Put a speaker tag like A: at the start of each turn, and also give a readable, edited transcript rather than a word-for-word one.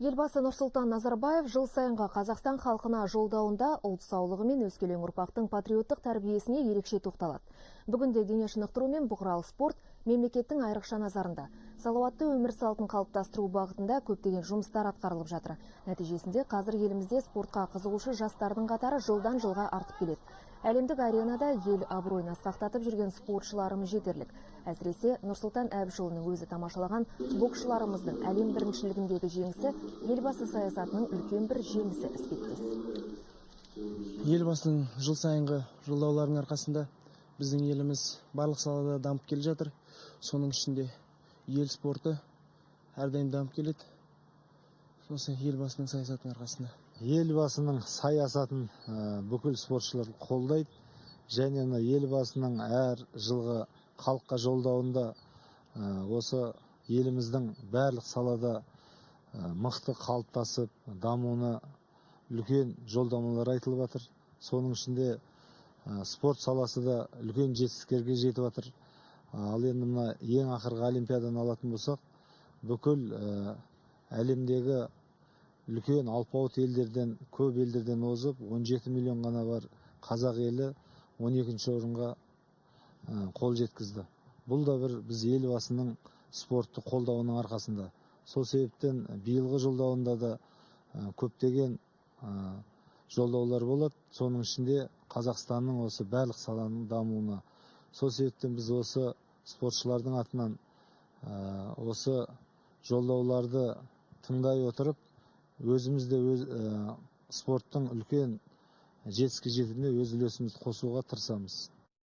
A: Елбасы Нұрсұлтан Назарбаев жыл сайынғы Қазақстан халқына жолдауында ұлт саулығы мен өскелең ұрпақтың патриоттық тәрбиесіне ерекше тоқталады. Бүгінде дене шынықтыру мен бұқаралық спорт мемлекеттің айрықша назарында. Салауатты өмір салтын қалыптастыру бағытында көптеген жұмыстар атқарылып жатыр. Нәтижесінде қазір елімізде спортқа қызығушы жастардың қатары жылдан жылға артып келеді. Әлемдік аренада ел абыройын асқақтатып жүрген спортшыларымыз жетерлік. Әсіресе Нұрсұлтан Әбішұлының өзі тамашалаған боксшыларымыздың әлем біріншілігіндегі жеңісі елбасы саясатының үлкен бір жемісі іспеттес.
B: Елбасының жыл сайынғы жолдауларының арқасында біздің еліміз барлық салада дамып келе жатыр. Соның ішінде ел спорты әрдайым дамып келеді. Осы елбасының саясатының арқасында.
C: Елбасының саясатын бүкіл спортшылар қолдайды. Және мына елбасының әр жылғы халыққа жолдауында осы еліміздің барлық салада мықты қалыптасып дамуына үлкен жолдамалар айтылып жатыр. Соның ішінде спорт саласы да үлкен жетістіктерге жетіп жатыр. Ал енді мына ең ақырғы олимпиаданы алатын болсақ, бүкіл әлемдегі үлкен алпауыт елдерден, көп елдерден озып, 17 миллион ғана бар қазақ елі 12 орынға қол жеткізді. Бұл да бір біз елбасының спортты қолдауының арқасында. Сол себептен биылғы жолдауында да көптеген жолдаулар болады. Соның ішінде Қазақстанның осы барлық саланың дамуына. Сол себептен біз осы спортшылардың атынан осы жолдауларды тыңдай отырып, өзіміз де спорттың үлкен жетістікке жетуіне өз үлесімізді қосуға тырысамыз.